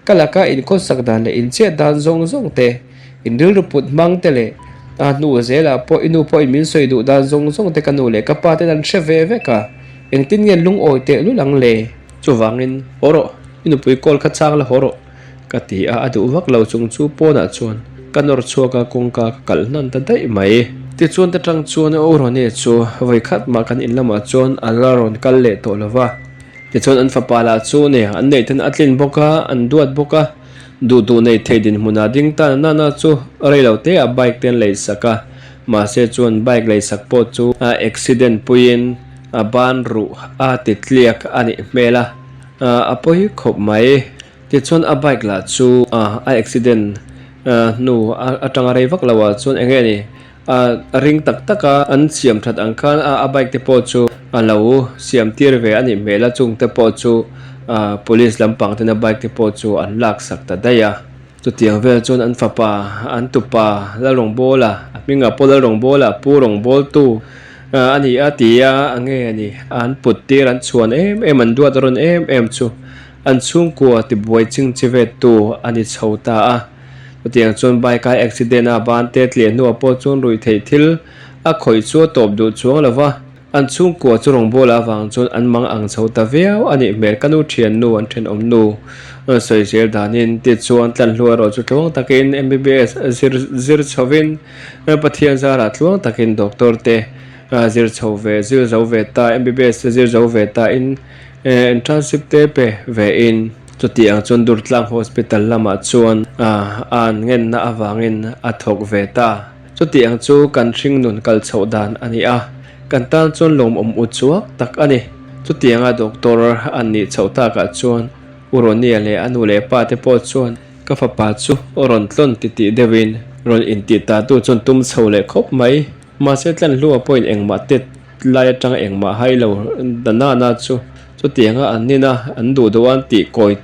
Ka laka inkhawsak dan leh inchhiat dan zawng zawng te, in rilru put hmang te leh a hnu zelah pawh i nu pawhin min sawi duh dan zawng zawng te ka nu leh ka pa ten an hre ve vek a, engtin nge lungawi tehlul ang le? Chuvangin, haw rawh, i nupui kawl kha chang la haw rawh. Ka ti a, a duh vak lo chung chu pawnah chuan ka nawr chhuak a, kawngka ka kalh hnan ta daih mai. Tichuan ta tang chuan U Ronnie chu vawi khat mah kan in lamah chuan a la rawn kal leh tawh lo va. Tichuan an fapa lah chu nia an neih ten a tlin bawk a, an duat bawk a, duh duh nei thei dinhmunah ding ta na na chu rei lo te ah bike te an lei sak a, mahse chuan bike lei sak pawh chu a accident puiin a ban ruh a ti tliak a nih hmel a, a pawi khawp mai. Tichuan a bike lah chu a accident hnu atanga rei vak lo ah chuan eng nge ni a ring tak tak a an siam that ang khan a bike te pawh chu a lo siam tir ve a nih hmel a chung te pawh chu police lampang ten a bike te pawh chu an lak sak ta daih a. Chutiang vel chuan an fapa an tupa Lalrawngbawla a hmingah pawh Lalrawngbawla pu rawngbawltu a ni a ti a a nge a ni an put tir an chhuan em em an duat rawn em em chu. An chhungkua tibuai ching chi vet tu a ni chho ta a. Chutiang chuan bike a accident a ban te tliah hnuah pawh chuan ruih theih thil a khawih chu a tawp duh chuang lo va. An chhungkua chu rawngbawla avang chuan an mang ang chho ta viau a nih hmel. Ka nu thiannu an thenawm nu sawi zel danin tichuan tlanhlu erawh chu tluang takin MBBS zir zir chhovin Pathian zarah tluang takin doctor te zir chho ve zir zo ve ta MBBS te zir zo ve ta in Internship te pe ve in chuti ang chuan Durtlang Hospital lamah chuan a an ngenna avangin a thawk ve ta. Chuti ang chu kan hringnun kal chhoh dan a ni a, kan tan chuan lawmawm u chuak tak a ni. Chutianga doctor an nih chhoh takah chuan U Ronnie leh a nu leh pa te pawh chuan ka fapa chu rawn tlawn titih deuhin rawn intih ta tu chuan tum chho leh khawp mai. Mahse Tlanhlua pawhin engmah tet lai atanga engmah hai lo Danana chu chutianga an nina an duh duh an tih kawi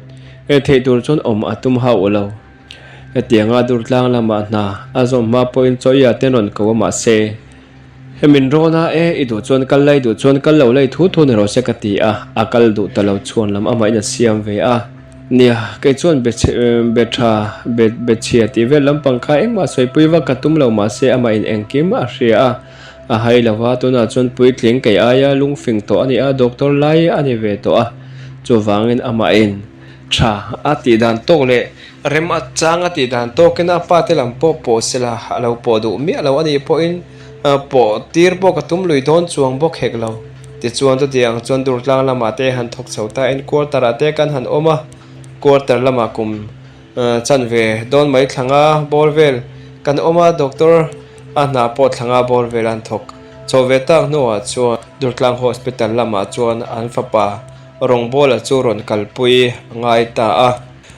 theih tur chuan awm a tum hauh lo. Hetianga Durtlang lamah hna a zawm hma pawhin Chawia te rawn ko a mahse hemin rawn a e i duh chuan kal la i duh chuan kal lo la i thu thu ni rawh se ka ti a, a kal duh ta lo chhuan lam amahin a siam ve a. Nia, kei chuan be be tha be be chhia tih vel lampang kha engmah sawipui vak ka tum lo mahse amahin engkim a hria a. A hai lo va, tunah chuan puitling kei aia lungfing tawh a ni a, doctor lai a ni ve tawh a, chuvangin amahin tha a tih dan tawk leh rem a chang a tih dan tawkin a pa te lam pawh pawh sela a lo pawh duh miah lo a nih pawhin pawh tir pawh ka tum lui dawn chuang bawk hek lo. Tichuan chutiang chuan Durtlang lamah te han thawk chho ta in quarter ah te kan han awm a, quarter lamah kum Chanve dawn mai thlanga bawr vel kan awm a, doctor a hna pawh thlanga bawr vel an thawk chho ve tak hnuah chuan Durtlang Hospital lamah chuan an fapa rawngbawla chu rawn kalpui a ngai ta a.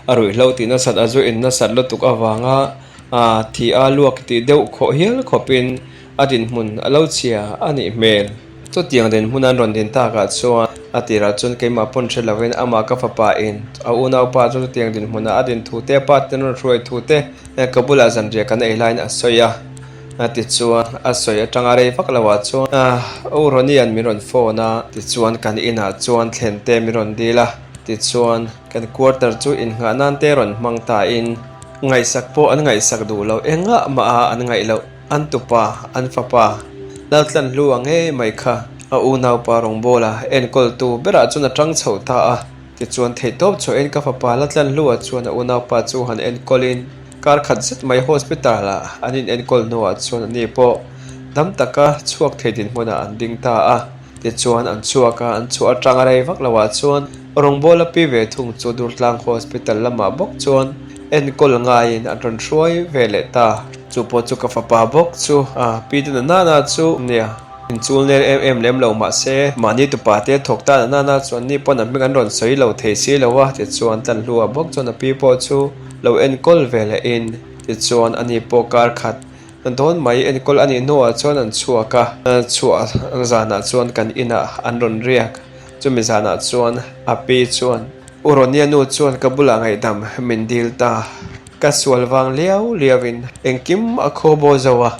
A ruihhlo tih nasat a zu in nasat lutuk avanga thi a luak tih deuh khawh hial khawpin a dinhmun a lo chhia a nih hmel. Chutiang dinhmun an rawn din takah chuan a tirah chuan keimah pawn hre lovin amah ka fapa in a unaupa chu chutiang dinhmunah a din thu te, a pa ten rawn hruai thu te ka bulah zanriah kan ei laiin a sawi a. Tichuan, a sawi atanga rei vak lo ah chuan U Ronnie-a'n min rawn phone a, tichuan kan inah chuan thlen te min rawn dil a, tichuan kan quarter chu innghah nan te rawn hmang ta in ngaihsak pawh an ngaihsak duh lo engah mah a an ngaih loh an tupa an fapa Laltlanhlu a ngei mai kha a unaupa rawngbawla enkawltu berah chuan a tang chhoh ta a. Tichuan theihtawp chhuahin ka fapa Laltlanhlua chuan a unaupa chu han enkawlin kar khat zet mai hospital ah an in enkawl hnuah chuan ani pawh dam taka chhuak thei dinhmunah an ding ta a. Tichuan an chhuak a, an chhuah atanga rei vak loah chuan rawngbawla pi ve thung chu Durtlang Hospital lamah bawk chuan enkawl ngaiin an rawn hruai ve leh ta. Chu pawh chu ka fapa bawk chu a pi te nana chu nia. Inchul nel em em lem lo mahse, mahni tupa te thawk tan a nana chuan ni pawn a hming an rawn sawi lo thei si lo a, tichuan Tlanhlua bawk chuan a pi pawh chu lo enkawl ve leh in, tichuan ani pawh kar khat dawn mai enkawl a nih hnuah chuan an chhuak a, chhuah zanah chuan kan inah an rawn riak, chumi zanah chuan a pi chuan U Ronnie nu chuan ka bulah ngaihdam min dil ta, ka sual vang liau liau in engkim a khaw baw zo a.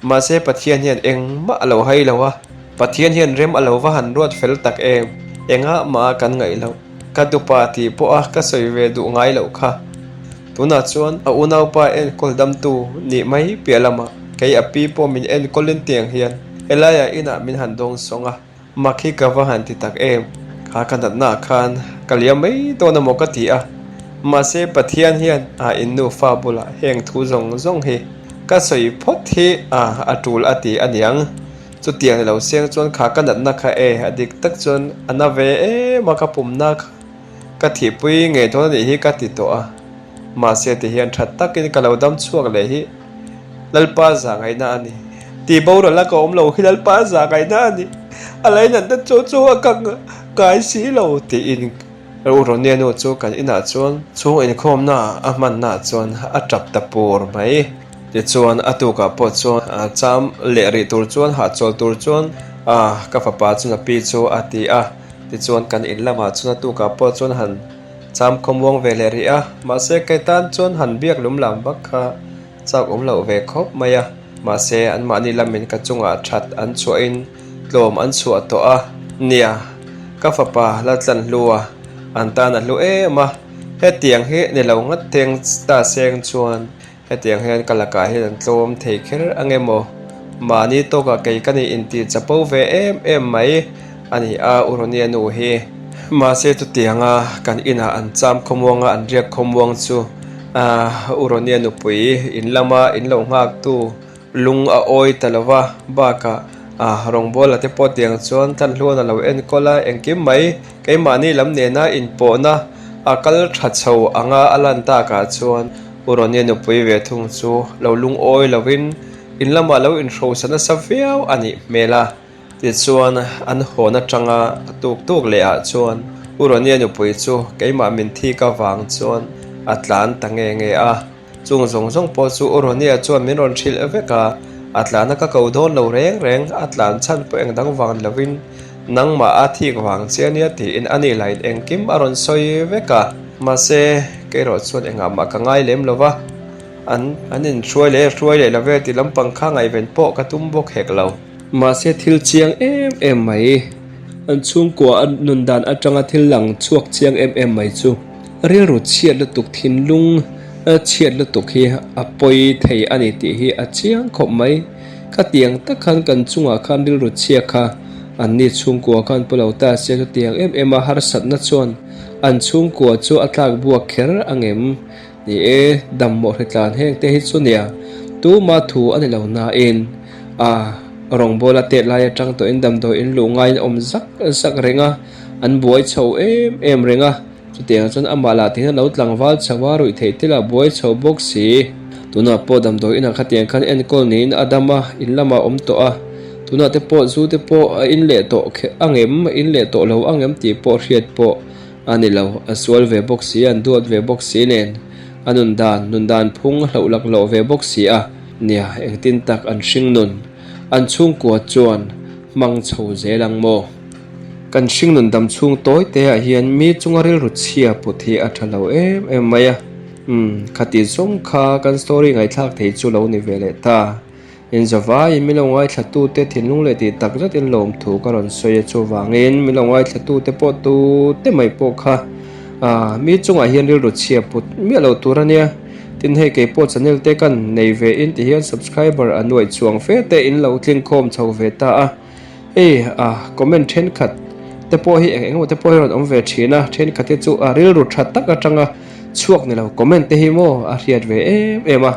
Mahse Pathian hian engmah a lo hai lo a, Pathian hian rem a lo va han ruat fel tak em? Engah mah kan ngaih loh. Ka tupa tih pawha ka sawi ve duh ngai loh kha. Tunah chuan a unaupa enkawl damtu nih mai piah lamah kei a pi pawh min enkawlin tiang hian helaiah inah min han dawng sawng a. Mak hi ka va han ti tak em? Kha ka natna ah khan ka liam mai dawn amaw ka ti a. Mahse Pathian hian a in nufa bulah heng thu zawng zawng hi ka sawi phawt hi a a tul a ti a niang. Chutiang ni lo seng chuan kha ka natna kha e a dik tak chuan a na ve em a ka pumna kha ka thihpui ngei dawn a nih hi ka ti tawh a. Mahse ti hian that takin ka lo dam chhuak leh hi Lalpa zah ngaihna a ni. Tih boral a ka awm lo hi Lalpa zah ngaihna a ni. A lainatna chu chu a ka ngai si lo tiin U Ronnie nu chu kan inah chuan chhung inkhawmna a hmanna chuan a tap ta pur mai. Tichuan a tukah pawh chuan cham leh rih tur chuan hahchawl tur chuan ka fapa chuan a pi chu a ti a. Tichuan kan in lamah chuan a tukah pawh chuan han Cham khawmuang ve leh rih a, mahse kei tan chuan han biak lum lam vak kha chak awm loh ve khawp mai a. Mahse anmahni lamin ka chungah that an chhuahin tlawm an chhuah tawh a, nia, ka fapa la tlan hlu a, an tan a hlu em a, hetiang hi ni lo ngat teng ta seng chuan Hetiang hian ka lakah hian an tlawm thei kher ang em aw? Mahni tawkah kei ka nih intih chapo ve em em mai a ni a, U Ronnie nu hi. Mahse chutianga kan inah an cham khawmuanga an riak khawmuang chu U Ronnie nupui in lama in lo nghaktu lung a awi ta lo va, bakah rawngbawla te pawh tiang chuan Tlanhluan a lo enkawl a, engkim mai keimahni lam nena inpawhna a kal tha chho anga a lan takah chuan U Ronnie nupui ve thung chu lo lungawi lovin in lamah lo inhrosa nasa viau a nih hmel a. Tichuan, an hawn atanga a tuk tuk leh ah chuan U Ronnie nupui chu keimah min thik avang chuan a tlan ta nge nge a. Chung zawng zawng pawh chu U Ronnie chuan min rawn hrilh vek a, a tlana ka ko dawn lo reng reng, a tlan chhan pawh eng dang vang ni lovin Nangmah a thik vang che ania tiin a ni lain engkim a rawn sawi vek a. Mahse, kei erawh chuan engah mah ka ngai lem lo va, an an inhruai leh hruai leh lo ve tih lampang kha ngaihven pawh ka tum bawk hek lo. Mahse, thil chiang em em mai, an chhungkua a nun dan atanga thil lang chhuak chiang em em mai chu rilru chhiat lutuk thinlung chhiat lutuk hi a pawi thei a ni tih hi a chiang khawp mai. Khatiang tak khan kan chungah khan rilru chhia kha an ni chhungkua khan pu lo ta se chutiang em em a harsatna chuan an chhungkua chu a tlak buak kher ang em? Ni e, dam mawh hritlan heng te hi chu nia tuma thu a ni lo nain a rawngbawla tet lai atang tawhin damdawi in luh ngaiin awm zak zak reng a, an buai chho em em reng a. Chutiang chuan amah lah tihian a lo tlangval chho a, ruih theih thil a buai chho bawk si. Tunah pawh damdawi inah khatiang khan enkawl niin a dam a, in lamah a awm tawh a. Tunah te pawh zu te pawh a in leh tawh ang em, a in leh tawh lo ang em tih pawh hriat pawh a ni lo. A sual ve bawk si, an duat ve bawk si nen a nun dan, nun dan phung a hloh laklawh ve bawk si a. Nia, engtin tak an hring nun, an chhungkua chuan hmang chho zel ang maw? Kan hringnun dam chhung tawi te ah hian mi chunga rilru chhia put hi a tha lo em em mai a, umm khati zawng kha kan story ngaihthlak thei chu lo ni ve leh ta. In zavaiin min lo ngaithlatute thinlung leh tih tak zetin lawmthu ka rawn sawi a, chuvangin min lo ngaithlatute pawh tute mai pawh kha ah mi chungah hian rilru chhia put miah lo tur a nia. Tin hei kei pawh channel te kan nei ve in ti hian subscriber a nuaih chuang fe te in lo tlingkhawm chho ve ta a. Hei ah comment thenkhat te pawh hi eng engemaw te pawh hi rawn awm ve thin a, thenkhat hi chu a rilru tha tak atanga chhuak ni lo comment te hi maw a hriat ve em em a,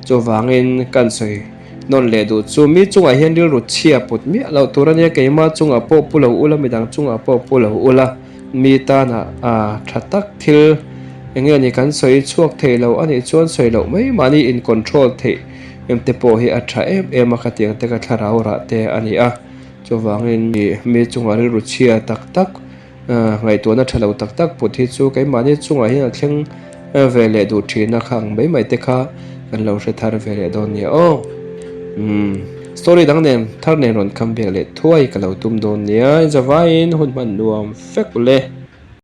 chuvangin kan sawi nawn leh duh chu mi chungah hian rilru chhia put miah loh tur ania keimah chungah pawh pu lo ula midang chungah pawh pu lo ula mi tana ah tha tak thil eng nge ni kan sawi chhuak thei lo anih chuan sawi loh mai mahni in control theih Em te pawh hi a tha em em a khatiang te ka thlarau rah te a ni a, chuvangin mi chungah rilru chhia tak tak ngaihtuahna tha lo tak tak put hi chu keimahni chungah hian a thleng ve leh duh thin a khang mai mai te kha kan lo hre thar ve leh dawn nia aw. Umm story dang nen thar nen rawn kham vek leh thuai ka lo tum dawn nia, zavaiin hun hman nuam fek ule.